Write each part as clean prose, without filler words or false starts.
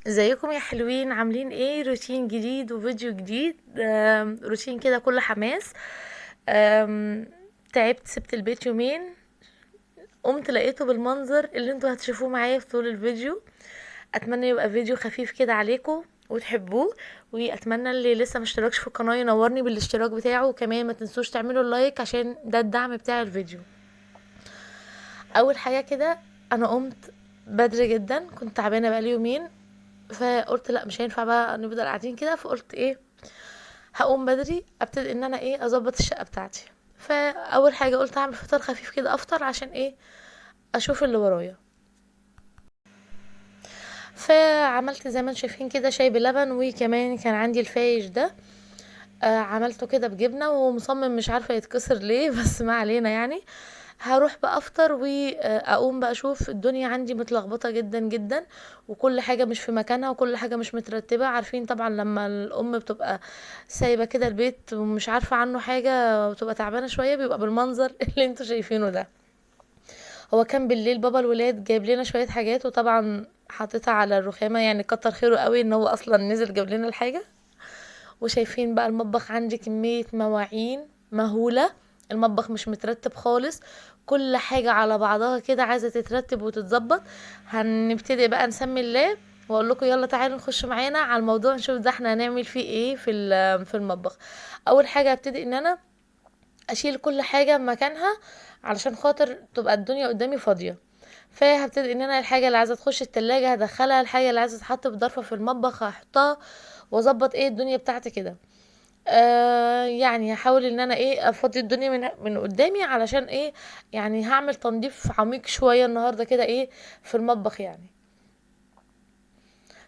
ازيكم يا حلوين؟ عاملين ايه؟ روتين جديد وفيديو جديد، روتين كده كله حماس. تعبت، سبت البيت يومين، قمت لقيته بالمنظر اللي انتوا هتشوفوه معايا في طول الفيديو. اتمنى يبقى فيديو خفيف كده عليكم وتحبوه، واتمنى اللي لسه مشتركش في القناة ينورني بالاشتراك بتاعه، وكمان ما تنسوش تعملوا ال like عشان ده الدعم بتاع الفيديو. اول حاجة كده، انا قمت بدري جدا، كنت تعبانة بقالي يومين، فقلت لا مش هينفع بقى نفضل قاعدين كده، فقلت ايه، هقوم بدري ابتدي ان انا ايه اظبط الشقة بتاعتي. فاول حاجة قلت هعمل فطار خفيف كده، افطر عشان ايه اشوف اللي ورايا. فعملت زي ما انتم شايفين كده شاي بلبن، وكمان كان عندي الفايش ده، عملته كده بجبنه، وهو مصمم مش عارفه يتكسر ليه بس ما علينا. هروح بقى افطر واقوم بقى اشوف الدنيا عندي متلخبطه جدا جدا، وكل حاجة مش في مكانها وكل حاجة مش مترتبة. عارفين طبعا لما الام بتبقى سايبه كده البيت ومش عارفه عنه حاجة وتبقى تعبانة شوية، بيبقى بالمنظر اللي انتوا شايفينه ده. هو كان بالليل بابا الولاد جايب لنا شوية حاجات، وطبعا حاططها على الرخامه، كتر خيره قوي ان هو اصلا نزل جاب لنا الحاجة. وشايفين بقى المطبخ عندي كمية مواعين مهولة، المطبخ مش مترتب خالص، كل حاجة على بعضها كده عايزة تترتب وتتظبط. هنبتدي بقى نسمي الله واقول لكم يلا تعالوا نخش معانا على الموضوع، نشوف ده احنا هنعمل فيه ايه في المطبخ. اول حاجة هبتدي ان انا اشيل كل حاجة مكانها علشان خاطر تبقى الدنيا قدامي فاضية. فهبتدي ان انا الحاجة اللي عايزة تخش التلاجة هدخلها، الحاجة اللي عايزة تتحط في ظرفة في المطبخ هحطها، واظبط ايه الدنيا بتاعتي كده. هحاول ان انا ايه افضي الدنيا من قدامي علشان ايه، هعمل تنظيف عميق شوية النهاردة كده ايه في المطبخ.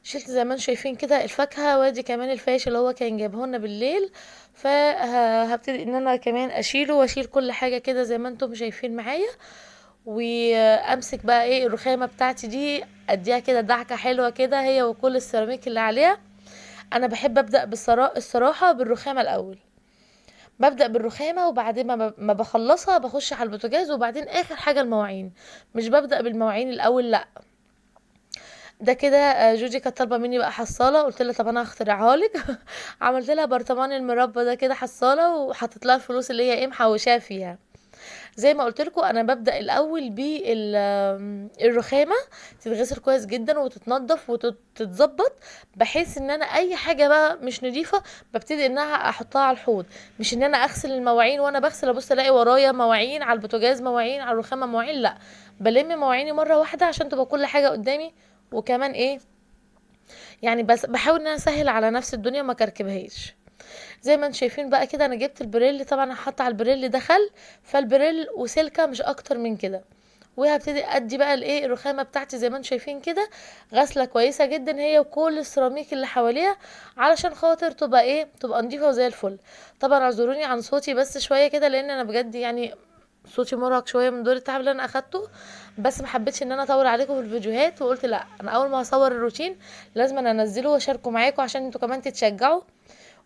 شلت زي ما انتم شايفين كده الفاكهة، وادي كمان الفاش اللي هو كان جايبه لنا بالليل، فهبتدي ان انا كمان اشيله واشيل كل حاجة كده زي ما انتم شايفين معايا. وامسك بقى ايه الرخامة بتاعتي دي، اديها كده دعكة حلوة كده هي وكل السيراميك اللي عليها. انا بحب ابدا الصراحة بالرخامه الاول، ببدا بالرخامه وبعدين ما بخلصها بخش على البوتاجاز، وبعدين اخر حاجة المواعين. مش ببدا بالمواعين الاول، لا. ده كده، جوجي كانت طالبه مني بقى حصاله، قلت لها طب انا هخترعها لك عملت لها برطمان المربى ده كده حصاله، وحطيت لها الفلوس اللي هي ايه محوشاها فيها. زي ما قلت لكم انا ببدا الاول بالرخامه تتغسل كويس جدا وتتنضف وتتظبط، بحيث ان انا اي حاجة بقى مش نظيفة ببتدي انها احطها على الحوض، مش ان انا اغسل المواعين وانا بغسل ابص الاقي ورايا مواعين على البوتاجاز، مواعين على الرخامه، مواعين، لا، بلم مواعيني مرة واحدة عشان تبقى كل حاجة قدامي. وكمان ايه بس بحاول ان انا اسهل على نفسي الدنيا وما كركبهاش. زي ما انتم شايفين بقى كده انا جبت البريل، طبعا هحط على البريل دخل، فالبريل وسلكه مش اكتر من كده. وهبتدي ادي بقى الايه الرخامه بتاعتي زي ما انتم شايفين كده غسله كويسة جدا هي وكل السيراميك اللي حواليها، علشان خاطر تبقى ايه، تبقى نظيفة وزي الفل. طبعا اعذروني عن صوتي بس شوية كده، لان انا بجد صوتي مرهق شوية من دور التعب اللي انا اخدته، بس ما حبيتش ان انا اطول عليكم في الفيديوهات، وقلت لا انا اول ما هصور الروتين لازم انا انزله واشاركه معاكم عشان انتوا كمان تتشجعوا،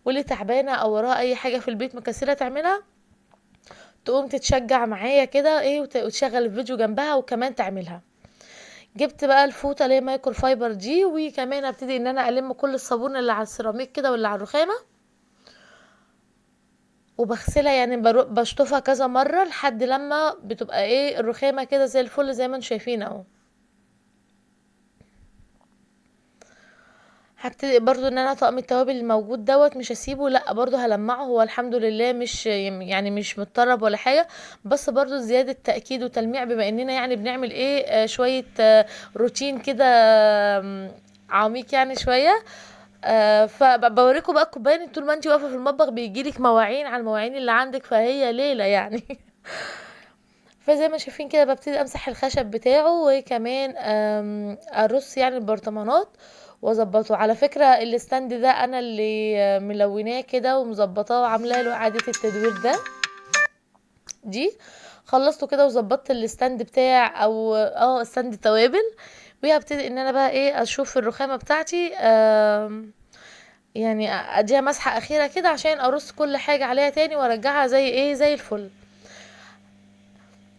واللي تعبانة او وراها اي حاجة في البيت مكسله تعملها تقوم تتشجع معايا كده ايه، وتشغل الفيديو جنبها وكمان تعملها. جبت بقى الفوطه اللي هي مايكرو فايبر دي، وكمان ابتدي ان انا الم كل الصابون اللي على السيراميك كده واللي على الرخامه، وبغسلها بشطفها كذا مرة لحد لما بتبقى ايه الرخامه كده زي الفل زي ما انتم شايفين اهو. هبتدي برضو ان انا طقم التوابل الموجود دوت مش هسيبه، لا برضو هلمعه، هو الحمد لله مش متطرب ولا حاجة، بس برضو زيادة تأكيد وتلميع بما اننا بنعمل ايه، شوية، روتين كده، عميق شوية. فبوريكم بقى الكوباية، طول ما انتي واقفة في المطبخ بيجيلك مواعين على المواعين اللي عندك، فهي ليلة فزي ما شايفين كده ببتدي امسح الخشب بتاعه، وكمان، ارص البرطمانات واظبطه. على فكرة ال stand ده انا اللي ملوناه كده ومظبطاه وعامله له اعادة التدوير ده دي. خلصته كده وظبطت ال stand بتاع او stand توابل. وهبتدي ان انا بقى ايه اشوف الرخامة بتاعتي، اديها مسحة اخيرة كده عشان ارص كل حاجة عليها تاني وارجعها زي ايه زي الفل.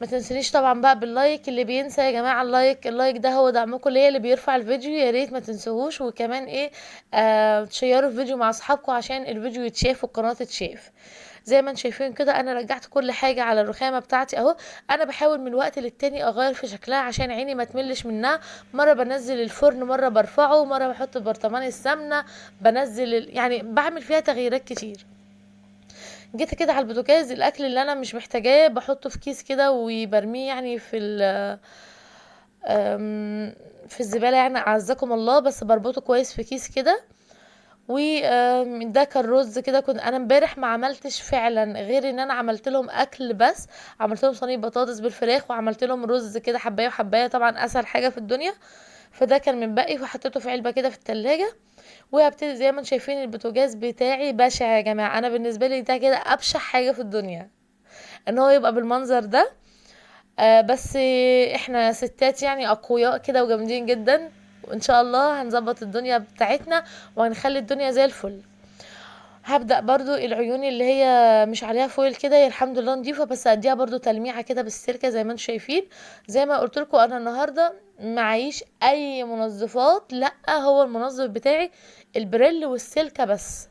ما تنسونيش طبعا بقى بال like. اللي بينسى يا جماعة ال like، ال like ده هو دعمكم ليا اللي بيرفع الفيديو، يا ريت ما تنسوهوش. وكمان ايه تشيروا الفيديو مع اصحابكم عشان الفيديو يتشاف والقناة تتشاف. زي ما انتم شايفين كده انا رجعت كل حاجة على الرخامه بتاعتي اهو. انا بحاول من وقت للتاني اغير في شكلها عشان عيني ما تملش منها. مرة بنزل الفرن، مرة برفعه، مرة بحط برطمان السمنة، بنزل يعني بعمل فيها تغييرات كتير. جيت كده على البوتاجاز، الاكل اللي انا مش محتاجاه بحطه في كيس كده وبرميه يعني في في الزبالة يعني اعزكم الله، بس بربطه كويس في كيس كده. وده كان رز كده، كنت انا امبارح ما عملتش فعلا غير ان انا عملت لهم اكل بس، عملت لهم صينية بطاطس بالفراخ وعملت لهم رز كده حبايه وحبايه، طبعا اسهل حاجة في الدنيا. فده كان من باقي فحطيته في علبة كده في التلاجة. وهبتدي زي ما انتم شايفين البوتاجاز بتاعي بشع يا جماعة، انا بالنسبة لي ده كده ابشع حاجة في الدنيا ان هو يبقى بالمنظر ده. بس احنا ستات يعني اقوياء كده وجامدين جدا، وان شاء الله هنظبط الدنيا بتاعتنا وهنخلي الدنيا زي الفل. هبدأ برضو العيون اللي هي مش عليها فويل كده، هي الحمد لله نضيفة، بس اديها برضو تلميعة كده بالسلكة زي ما انتم شايفين. زي ما قلت لكم انا النهاردة معيش اي منظفات، لا هو المنظف بتاعي البريل والسلكة بس،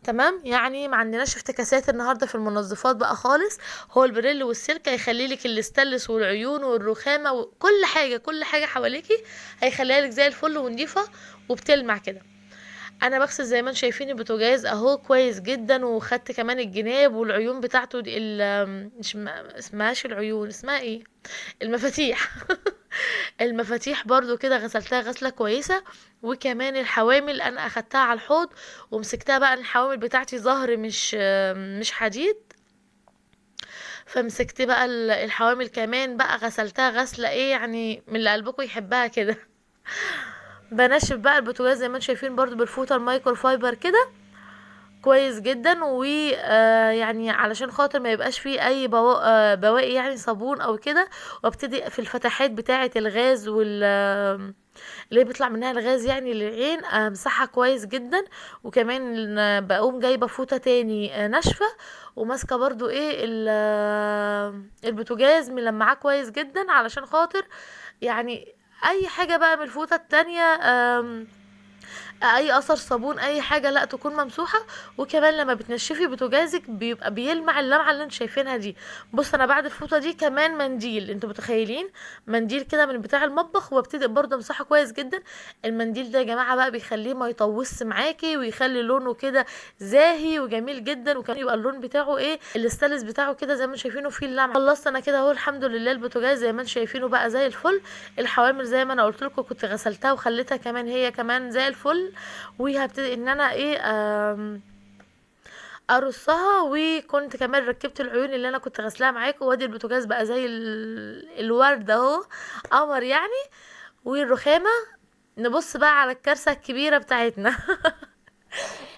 تمام؟ يعني ما عندناش افتكاسات النهارده في المنظفات بقى خالص، هو البريل والسلكة هيخلي لك الاستانلس والعيون والرخامة وكل حاجة، كل حاجة حواليكي هيخليها لك زي الفل ونضيفة وبتلمع كده. انا بغسل زي ما انتم شايفين البوتاجاز اهو كويس جدا، وخدت كمان الجناب والعيون بتاعته دي مش اسمهاش العيون، اسمها ايه؟ المفاتيح. المفاتيح برضو كده غسلتها غسلة كويسة. وكمان الحوامل انا اخدتها على الحوض ومسكتها بقى، الحوامل بتاعتي ظهر مش حديد، فمسكت بقى الحوامل كمان بقى غسلتها غسلة ايه يعني من اللي قلبكم يحبها كده. بنشف بقى البوتاجاز زي ما انتم شايفين برضو بالفوطه المايكرو فايبر كده كويس جدا، و يعني علشان خاطر ما يبقاش فيه اي بواقي يعني صابون او كده. وابتدي في الفتحات بتاعه الغاز اللي بيطلع منها الغاز يعني للعين امسحها كويس جدا. وكمان بقوم جايبه فوطه تاني ناشفة وماسكه برضو ايه البوتاجاز ملمعاه كويس جدا، علشان خاطر يعني اي حاجة بقى من الفوطه التانية اي اثر صابون اي حاجة لا تكون ممسوحة. وكمان لما بتنشفي بوتاجازك بيبقى بيلمع اللمعة اللي انتوا شايفينها دي. بص انا بعد الفوطه دي كمان منديل، انتوا متخيلين منديل كده من بتاع المطبخ، وابتدي برده امسحه كويس جدا. المنديل ده يا جماعة بقى بيخليه ما يطوس معاكي ويخلي لونه كده زاهي وجميل جدا، وكمان يبقى اللون بتاعه ايه الاستانلس بتاعه كده زي ما انتوا شايفينه فيه اللمعة. خلصت انا كده اهو الحمد لله البوتاجاز زي ما انتوا شايفينه بقى زي الفل. الحوامل زي ما انا قلت لكم كنت غسلتها وخليتها كمان هي كمان زي الفل، وهبتدي ان انا ايه ارصها. وكنت كمان ركبت العيون اللي انا كنت غسلاها معاكم، وادي البوتاجاز بقى زي الورد اهو قمر يعني. والرخامه نبص بقى على الكارثة الكبيرة بتاعتنا.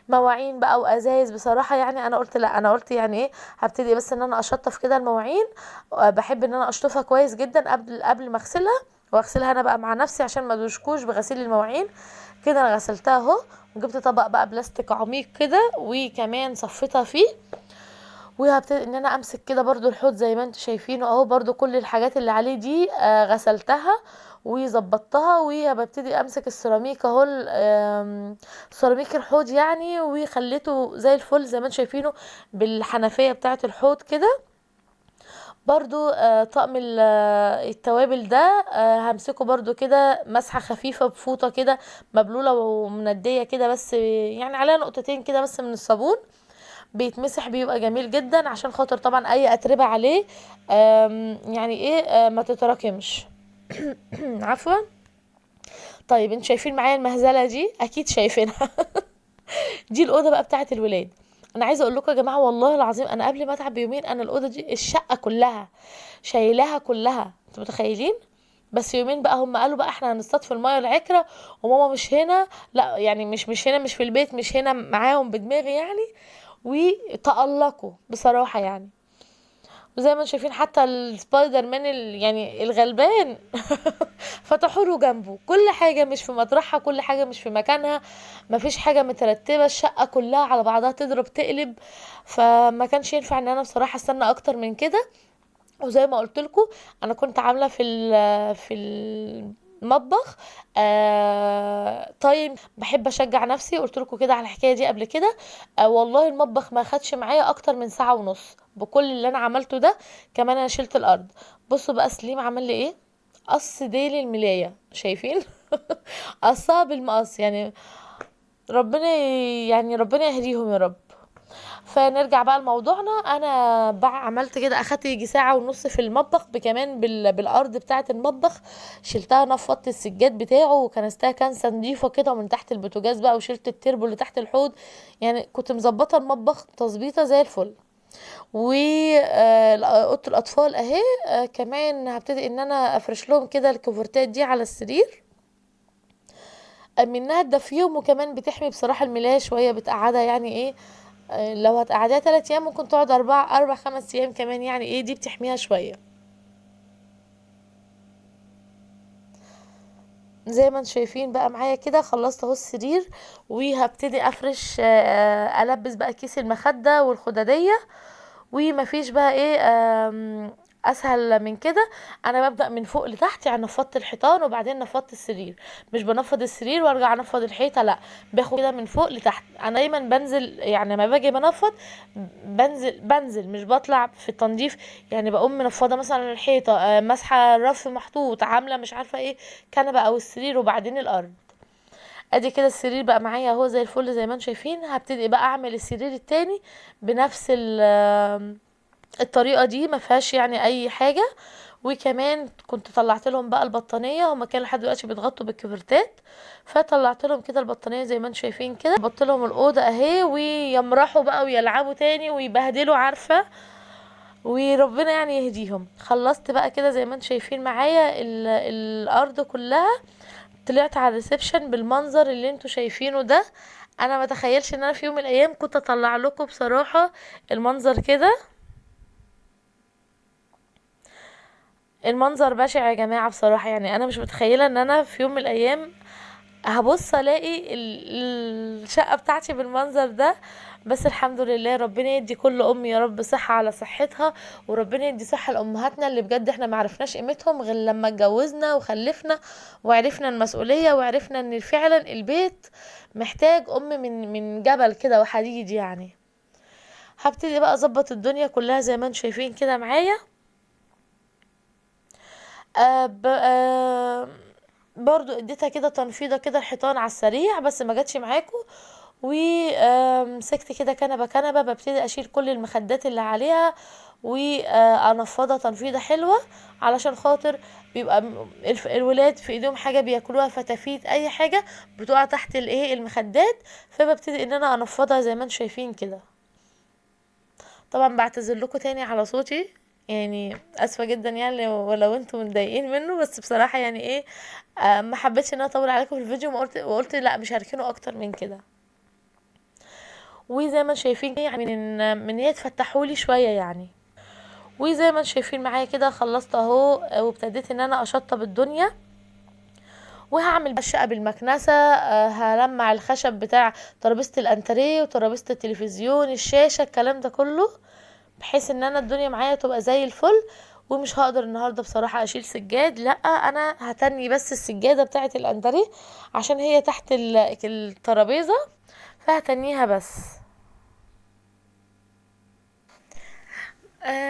مواعين بقى وازايز، بصراحة يعني انا قلت لا، انا قلت يعني ايه هبتدي بس ان انا اشطف كده المواعين. بحب ان انا اشطفها كويس جدا قبل ما اغسلها، واغسلها انا بقى مع نفسي عشان ما ادوشكوش بغسيل المواعين كده. انا غسلتها اهو، وجبت طبق بقى بلاستيك عميق كده وكمان صفيتها فيه. وهبتدي ان انا امسك كده برضو الحوض زي ما انتم شايفينه اهو، برضو كل الحاجات اللي عليه دي غسلتها وظبطتها. وهبتدي امسك السيراميك اهو، سيراميك الحوض يعني، وخليته زي الفل زي ما انتم شايفينه بالحنفيه بتاعه الحوض كده. برضو طقم التوابل ده همسكه برضو كده مسحة خفيفة بفوطة كده مبلولة ومندية كده، بس يعني عليها نقطتين كده بس من الصابون، بيتمسح بيبقى جميل جدا عشان خاطر طبعا اي اتربة عليه يعني ايه ما تتراكمش. عفوا. طيب انتوا شايفين معايا المهزلة دي؟ اكيد شايفينها. دي الأوضة بقى بتاعت الولاد. انا عايزه اقول لكم يا جماعة والله العظيم انا قبل ما اتعب بيومين انا الاوضة دي الشقة كلها شايلاها كلها، انتوا متخيلين؟ بس يومين بقى هم قالوا بقى احنا هنصطاد في المايه العكره وماما مش هنا، لا يعني مش هنا، مش في البيت، مش هنا معاهم بدماغي يعني، وتألقوا بصراحة يعني. وزي ما انتم شايفين حتى السبايدر مان يعني الغلبان فتحوا له جنبه، كل حاجة مش في مطرحها، كل حاجة مش في مكانها، مفيش حاجة مترتبة، الشقة كلها على بعضها تضرب تقلب. فما كانش ينفع ان انا بصراحة استنى اكتر من كده، وزي ما قلت لكم انا كنت عامله في المطبخ time، بحب اشجع نفسي، قلت لكم كده على الحكاية دي قبل كده. والله المطبخ ما خدش معايا اكتر من ساعة ونص بكل اللي انا عملته ده، كمان انا شلت الارض. بصوا بقى سليم عمل لي ايه، قص ديل الملايه، شايفين؟ قصها بالمقص، يعني ربنا يعني ربنا يهديهم يا رب. فنرجع بقى لموضوعنا. انا بقى عملت كده، اخدت يجي ساعة ونص في المطبخ، بكمان بالارض بتاعه المطبخ شلتها، نفضت السجاد بتاعه وكنستها كنسه نظيفة كده من تحت البوتاجاز بقى، وشلت التربو اللي تحت الحوض، يعني كنت مظبطه المطبخ تظبيطه زي الفل. و اوضة الاطفال اهي، كمان هبتدي ان انا افرش لهم كده الكوفرتات دي على السرير، منها تدفيهم وكمان بتحمي بصراحة الملايه شوية، بتقعدها يعني ايه، لو هتقعدها 3 ايام ممكن تقعد 4 5 ايام كمان، يعني ايه دي بتحميها شوية. زي ما انتم شايفين بقى معايا كده خلصت اهو السرير، وهبتدي افرش، البس بقى كيس المخدة والخداديه، ومفيش بقى ايه اسهل من كده. انا ببدأ من فوق لتحت، يعني نفضت الحيطان وبعدين نفضت السرير، مش بنفض السرير وارجع انفض الحيطة، لا باخد كده من فوق لتحت. انا دايما بنزل، يعني لما باجي بنفض بنزل مش بطلع في التنظيف، يعني بقوم منفضه مثلا الحيطة، ماسحه الرف محطوط، عامله مش عارفه ايه كنبة او السرير، وبعدين الارض. ادي كده السرير بقى معايا اهو زي الفل زي ما انتم شايفين. هبتدي بقى اعمل السرير التاني بنفس الطريقة دي، ما فيهاش يعني اي حاجة. وكمان كنت طلعت لهم بقى البطانيه، هما كانوا لحد دلوقتي بيتغطوا بالكفرتات، فطلعت لهم كده البطانيه زي ما انتم شايفين كده، ظبطت لهم الاوضة اهي، ويمرحوا بقى ويلعبوا تاني ويبهدلوا عارفه، وربنا يعني يهديهم. خلصت بقى كده زي ما انتم شايفين معايا الارض كلها، طلعت على الريسبشن بالمنظر اللي انتم شايفينه ده. انا ما تخيلش ان انا في يوم من الايام كنت اطلع لكم بصراحة المنظر كده، المنظر بشع يا جماعة بصراحة. يعني انا مش متخيله ان انا في يوم من الايام هبص الاقي الشقة بتاعتي بالمنظر ده، بس الحمد لله. ربنا يدي كل ام يا رب صحة على صحتها، وربنا يدي صحة لامهاتنا اللي بجد احنا ما عرفناش قيمتهم غير لما اتجوزنا وخلفنا وعرفنا المسؤولية، وعرفنا ان فعلا البيت محتاج ام من جبل كده وحديد. يعني هبتدي بقى اظبط الدنيا كلها زي ما انتم شايفين كده معايا. برضو اديتها كده تنفيضه كده الحيطان على السريع، بس ما جاتش معاكم. ومسكت كده كنبة كنبة، ببتدي اشيل كل المخدات اللي عليها وانفضها تنفيضه حلوة، علشان خاطر بيبقى الولاد في ايديهم حاجة بياكلوها، فتافيت اي حاجة بتقع تحت الايه المخدات، فببتدي ان انا انفضها زي ما انتم شايفين كده. طبعا بعتذر لكم تاني على صوتي، يعني اسفه جدا يعني ولو انتم متضايقين منه، بس بصراحة يعني ايه، ما حبيتش ان انا اطول عليكم في الفيديو، وقلت لا مش هركنه اكتر من كده. وزي ما شايفين يعني من هي اتفتحولي شوية يعني. وزي ما شايفين معايا كده خلصت اهو، وابتديت ان انا اشطب الدنيا، وهعمل الشقة بالمكنسه، هلمع الخشب بتاع ترابيزة الانتريه وترابيزه التلفزيون، الشاشة، الكلام ده كله، بحيث ان انا الدنيا معايا تبقى زي الفل. ومش هقدر النهارده بصراحة اشيل سجاد، لا انا هتني بس السجادة بتاعه الانتريه عشان هي تحت الترابيزة، فهتنيها بس.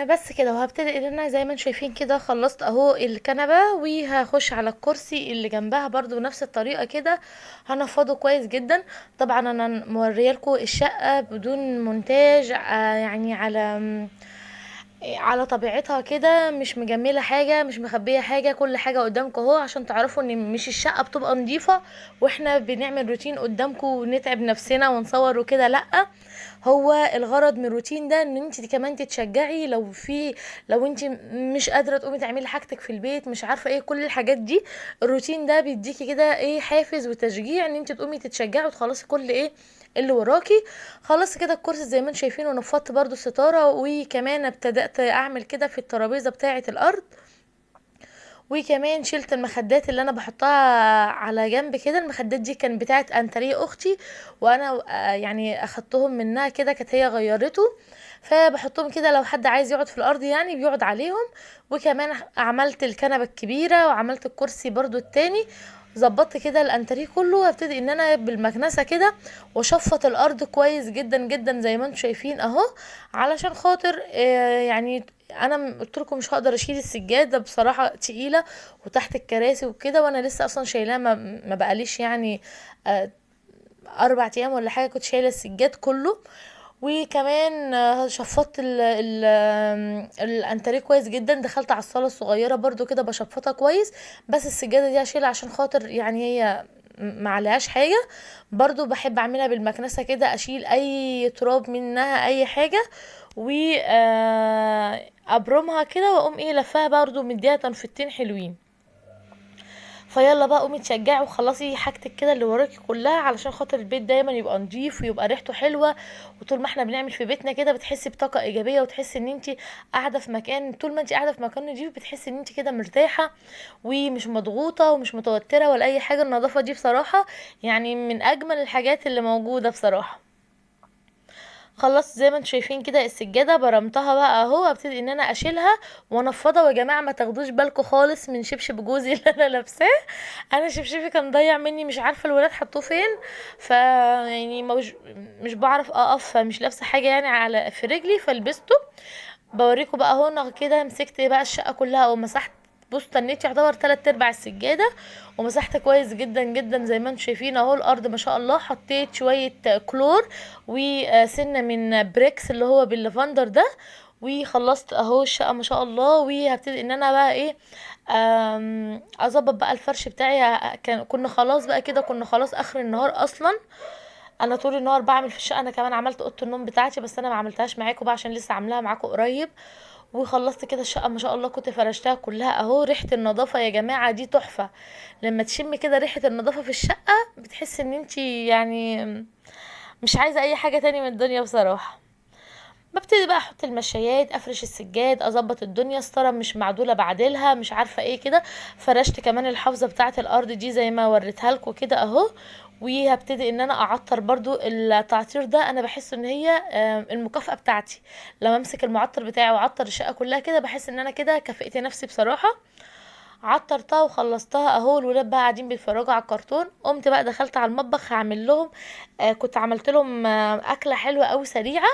بس كده. وهبتدي ان انا زي ما انتم شايفين كده خلصت اهو الكنبة، وهخش على الكرسي اللي جنبها برضو بنفس الطريقة كده، هنفضه كويس جدا. طبعا انا موريه لكم الشقة بدون مونتاج، يعني على طبيعتها كده، مش مجمله حاجة، مش مخبيه حاجة، كل حاجة قدامكم اهو، عشان تعرفوا ان مش الشقة بتبقى نظيفة واحنا بنعمل روتين قدامكم ونتعب نفسنا ونصور وكده، لا هو الغرض من الروتين ده ان انت كمان تتشجعي، لو انت مش قادرة تقومي تعملي حاجتك في البيت، مش عارفه ايه، كل الحاجات دي الروتين ده بيديكي كده ايه حافز وتشجيع ان انت تقومي تتشجعي وتخلصي كل ايه اللي وراكي. خلصت كده الكرسي زي ما انتم شايفين، ونفضت برضو الستارة، وكمان ابتدأت اعمل كده في الترابيزة بتاعه الارض. وكمان شلت المخدات اللي انا بحطها على جنب كده. المخدات دي كان بتاعت انتريه اختي، وانا يعني اخدتهم منها كده، كانت هي غيرته، فبحطهم كده لو حد عايز يقعد في الارض يعني بيقعد عليهم. وكمان عملت الكنبة الكبيرة وعملت الكرسي برضو التاني، ظبطت كده الانتريه كله. هبتدي ان انا بالمكنسه كده واشفط الارض كويس جدا جدا زي ما انتم شايفين اهو، علشان خاطر يعني انا قلت لكم مش هقدر اشيل السجادة بصراحة تقيلة وتحت الكراسي وكده، وانا لسه اصلا شايلاه ما بقاليش يعني 4 ايام ولا حاجة، كنت شايله السجاد كله. وكمان شفطت الانتريه كويس جدا. دخلت على الصاله الصغيرة برضو كده بشفطها كويس، بس السجادة دي هشيلها عشان خاطر يعني هي ما عليهاش حاجة. برضو بحب اعملها بالمكنسه كده، اشيل اي تراب منها اي حاجة، و ابرمها كده واقوم ايه لفاها برضو، مديها تنفيطتين حلوين. فيلا بقى قومي تشجعي وخلصي حاجتك كده اللي وراكي كلها، علشان خاطر البيت دايما يبقى نضيف ويبقى ريحته حلوة. وطول ما احنا بنعمل في بيتنا كده بتحسي بطاقة ايجابية، وتحسي ان انتي قاعدة في مكان، طول ما انتي قاعدة في مكان نضيف بتحسي ان انتي كده مرتاحة ومش مضغوطه ومش متوترة ولا اي حاجة. النظافة دي بصراحة يعني من اجمل الحاجات اللي موجودة بصراحة. خلصت زي ما انتم شايفين كده السجادة برمتها بقى اهو، ابتدي ان انا اشيلها وانفضها. ويا جماعة ما تاخدوش بالكم خالص من شبشب جوزي اللي انا لابساه، انا شبشبي كان ضايع مني، مش عارفه الولاد حطوه فين، ف يعني مش بعرف اقف، فمش لابسه حاجة يعني على في رجلي، فلبسته. بوريكم بقى اهو كده، مسكت بقى الشقة كلها ومسحت. بصوا استنيت يعتبر 3/4 السجادة ومسحت كويس جدا جدا زي ما انتم شايفين اهو. الارض ما شاء الله حطيت شوية كلور وسنة من بريكس اللي هو باللافندر ده، وخلصت اهو الشقة ما شاء الله. وهبتدي ان انا بقى ايه اظبط بقى الفرش بتاعي. كنا خلاص بقى كده، كنا خلاص اخر النهار اصلا. انا طول النهار بعمل في الشقة. انا كمان عملت اوضة النوم بتاعتي، بس انا ما عملتهاش معاكم بقى عشان لسه عاملاها معاكم قريب. وخلصت كده الشقة ما شاء الله، كنت فرشتها كلها اهو. ريحه النظافة يا جماعة دي تحفة، لما تشم كده ريحه النظافة في الشقة بتحس ان انتي يعني مش عايزه اي حاجة تاني من الدنيا بصراحة. ببتدي بقى احط المشايات، افرش السجاد، اظبط الدنيا، الستارة مش معدوله بعدلها، مش عارفه ايه كده. فرشت كمان الحافظة بتاعه الارض دي زي ما وريتها لكم كده اهو. وهبتدي ان انا اعطر برضو. التعطير ده انا بحس ان هي المكافأة بتاعتي، لما امسك المعطر بتاعي واعطر الشقة كلها كده بحس ان انا كده كافئت نفسي بصراحة. عطرتها وخلصتها اهو. الولاد بقى قاعدين بيتفرجوا على الكرتون. قمت بقى دخلت على المطبخ هعمل لهم كنت عملت لهم اكله حلوة قوي سريعة.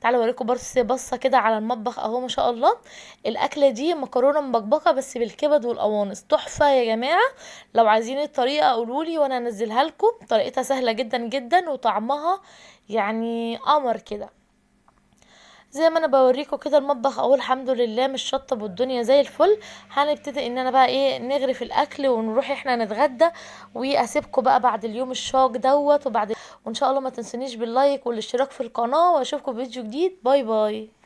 تعالوا اوريكم بس بصة كده على المطبخ اهو ما شاء الله. الاكلة دي مكرونه مبكبكه بس بالكبد والقوانص، تحفة يا جماعة. لو عايزين الطريقة قولولي وانا انزلها لكم، طريقتها سهلة جدا جدا وطعمها يعني قمر كده. زي ما انا بوريكم كده المطبخ اهو الحمد لله مش شطب والدنيا زي الفل. هنبتدي ان انا بقى ايه نغرف الاكل ونروح احنا نتغدى، واسيبكم بقى بعد اليوم الشاق دوت. وان شاء الله ما تنسونيش بال like والاشتراك في القناة، واشوفكم في فيديو جديد. bye bye.